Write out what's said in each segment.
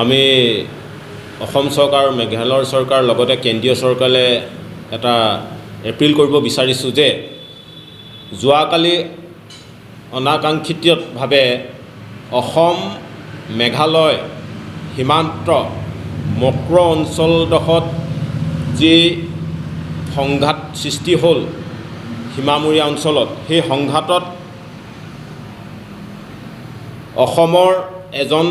আমি অসম চৰকাৰ, মেঘালয় চৰকাৰ, লগতে কেন্দ্ৰীয় চৰকাৰলৈ এটা এপিল কৰিব বিচাৰিছোঁ যে যোৱাকালি অনাকাংক্ষিতভাৱে অসম মেঘালয় সীমান্ত মক্ৰ অঞ্চলডোখৰত যি সংঘাত সৃষ্টি হ'ল সীমামূৰীয়া অঞ্চলত, সেই সংঘাতত অসমৰ এজন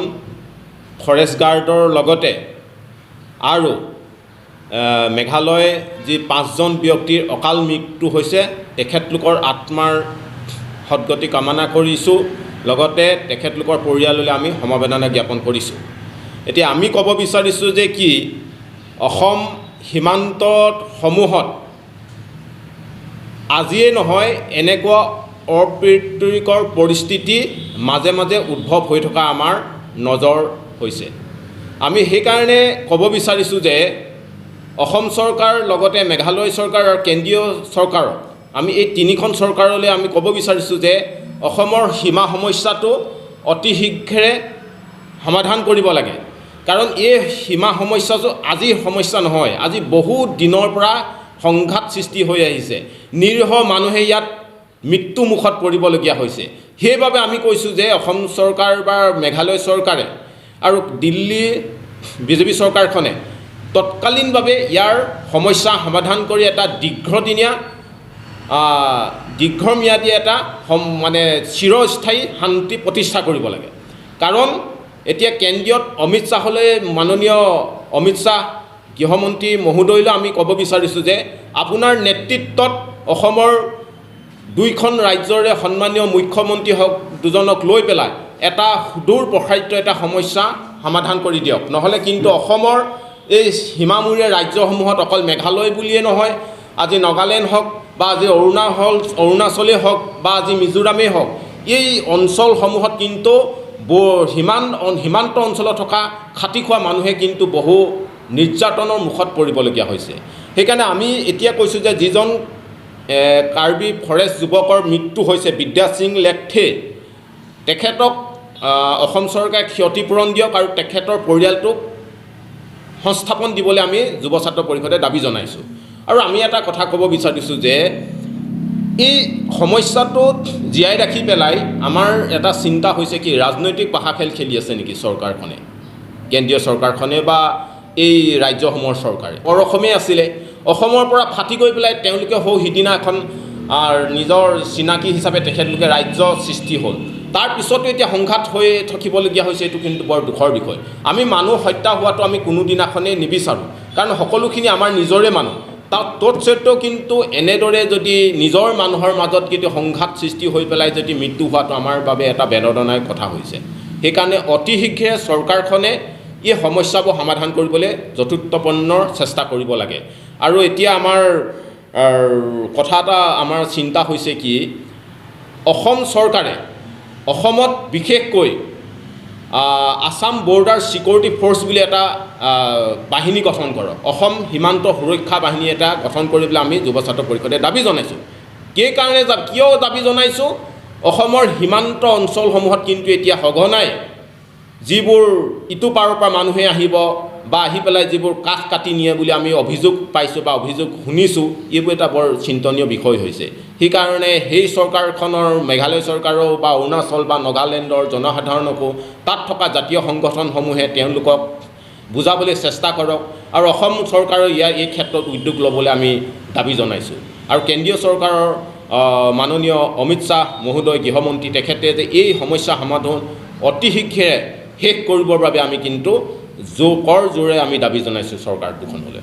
ফৰেষ্ট গাৰ্ডৰ লগতে আৰু মেঘালয় যি 5জন ব্যক্তিৰ অকাল মৃত্যু হৈছে, তেখেতলোকৰ আত্মাৰ সদগতি কামনা কৰিছোঁ, লগতে তেখেতলোকৰ পৰিয়াললৈ আমি সমবেদনা জ্ঞাপন কৰিছোঁ। এতিয়া আমি ক'ব বিচাৰিছোঁ যে কি অসম সীমান্তসমূহত আজিয়ে নহয়, এনেকুৱা অপ্ৰীতিকৰ পৰিস্থিতি মাজে মাজে উদ্ভৱ হৈ থকা আমাৰ নজৰ হৈছে। আমি সেইকাৰণে ক'ব বিচাৰিছোঁ যে অসম চৰকাৰ, লগতে মেঘালয় চৰকাৰ আৰু কেন্দ্ৰীয় চৰকাৰক আমি এই তিনিখন চৰকাৰলৈ আমি ক'ব বিচাৰিছোঁ যে অসমৰ সীমা সমস্যাটো অতি শীঘ্ৰে সমাধান কৰিব লাগে। কাৰণ এই সীমা সমস্যাটো আজিৰ সমস্যা নহয়, আজি বহু দিনৰ পৰা সংঘাত সৃষ্টি হৈ আহিছে। নিৰীহ মানুহে ইয়াত মৃত্যু মুখত পৰিবলগীয়া হৈছে। সেইবাবে আমি কৈছোঁ যে অসম চৰকাৰ বা মেঘালয় চৰকাৰে আৰু দিল্লী বিজেপি চৰকাৰখনে তৎকালীনভাৱে ইয়াৰ সমস্যা সমাধান কৰি এটা দীৰ্ঘম্যাদী এটা মানে চিৰস্থায়ী শান্তি প্ৰতিষ্ঠা কৰিব লাগে। কাৰণ এতিয়া কেন্দ্ৰীয়ত অমিত শ্বাহলৈ, মাননীয় অমিত শ্বাহ গৃহমন্ত্ৰী মহোদয়লৈ আমি ক'ব বিচাৰিছোঁ যে আপোনাৰ নেতৃত্বত অসমৰ দুইখন ৰাজ্যৰে সন্মানীয় মুখ্যমন্ত্ৰী হওক দুজনক লৈ পেলাই এটা সুদূৰ প্ৰসাৰিত এটা সমস্যা সমাধান কৰি দিয়ক। নহ'লে কিন্তু অসমৰ এই সীমামূৰীয়া ৰাজ্যসমূহত অকল মেঘালয় বুলিয়ে নহয়, আজি নাগালেণ্ড হওক বা আজি অৰুণাচলেই হওক বা আজি মিজোৰামেই হওক, এই অঞ্চলসমূহত কিন্তু সীমান্ত অঞ্চলত থকা খাটি খোৱা মানুহে কিন্তু বহু নিৰ্যাতনৰ মুখত পৰিবলগীয়া হৈছে। সেইকাৰণে আমি এতিয়া কৈছোঁ যে যিজন কাৰ্বি ফৰেষ্ট যুৱকৰ মৃত্যু হৈছে, বিদ্যা সিং লেখথে, তেখেতক অসম চৰকাৰে ক্ষতিপূৰণ দিয়ক আৰু তেখেতৰ পৰিয়ালটোক সংস্থাপন দিবলৈ আমি যুৱ ছাত্ৰ পৰিষদে দাবী জনাইছোঁ। আৰু আমি এটা কথা ক'ব বিচাৰিছোঁ যে এই সমস্যাটোত জীয়াই ৰাখি পেলাই আমাৰ এটা চিন্তা হৈছে কি ৰাজনৈতিক পাশা খেল খেলি আছে নেকি চৰকাৰখনে, কেন্দ্ৰীয় চৰকাৰখনে বা এই ৰাজ্যসমূহৰ চৰকাৰে। অসমীয়া আছিলে, অসমৰ পৰা ফাটি গৈ পেলাই তেওঁলোকে সৌ সিদিনা এখন নিজৰ চিনাকি হিচাপে তেখেতলোকে ৰাজ্য সৃষ্টি হ'ল। তাৰপিছতো এতিয়া সংঘাত হৈ থাকিবলগীয়া হৈছে, এইটো কিন্তু বৰ দুখৰ বিষয়। আমি মানুহ হত্যা হোৱাটো আমি কোনোদিনাখনেই নিবিচাৰোঁ, কাৰণ সকলোখিনি আমাৰ নিজৰে মানুহ। তাত তৎসত্বেও কিন্তু এনেদৰে যদি নিজৰ মানুহৰ মাজত কিন্তু সংঘাত সৃষ্টি হৈ পেলাই যদি মৃত্যু হোৱাটো আমাৰ বাবে এটা বেদনাদায়ক কথা হৈছে। সেইকাৰণে অতি শীঘ্ৰে চৰকাৰখনে এই সমস্যাবোৰ সমাধান কৰিবলৈ যথোপযুক্ত চেষ্টা কৰিব লাগে। আৰু এতিয়া আমাৰ কথা এটা আমাৰ চিন্তা হৈছে কি অসম চৰকাৰে অসমত বিশেষকৈ আছাম বৰ্ডাৰ ছিকিউৰিটি ফ'ৰ্চ বুলি এটা বাহিনী গঠন কৰক। অসম সীমান্ত সুৰক্ষা বাহিনী এটা গঠন কৰিবলৈ আমি যুৱ ছাত্ৰ পৰিষদে দাবী জনাইছোঁ। কি কাৰণে কিয় দাবী জনাইছোঁ? অসমৰ সীমান্ত অঞ্চলসমূহত কিন্তু এতিয়া সঘনাই যিবোৰ ইটো পাৰৰ পৰা মানুহে আহিব বা আহি পেলাই যিবোৰ কাঠ কাটি নিয়ে বুলি আমি অভিযোগ পাইছোঁ বা অভিযোগ শুনিছোঁ, এইবোৰ এটা বৰ চিন্তনীয় বিষয় হৈছে। সেইকাৰণে সেই চৰকাৰখনৰ, মেঘালয় চৰকাৰেও বা অৰুণাচল বা নগালেণ্ডৰ জনসাধাৰণকো তাত থকা জাতীয় সংগঠনসমূহে তেওঁলোকক বুজাবলৈ চেষ্টা কৰক আৰু অসম চৰকাৰেও ইয়াৰ এই ক্ষেত্ৰত উদ্যোগ ল'বলৈ আমি দাবী জনাইছোঁ। আৰু কেন্দ্ৰীয় চৰকাৰৰ মাননীয় অমিত শ্বাহ মহোদয় গৃহমন্ত্ৰী, তেখেতে যে এই সমস্যা সমাধান অতি শীঘ্ৰে শেষ কৰিবৰ বাবে আমি কিন্তু কৰ জোৰে আমি দাবী জনাইছোঁ চৰকাৰ দুখনলৈ।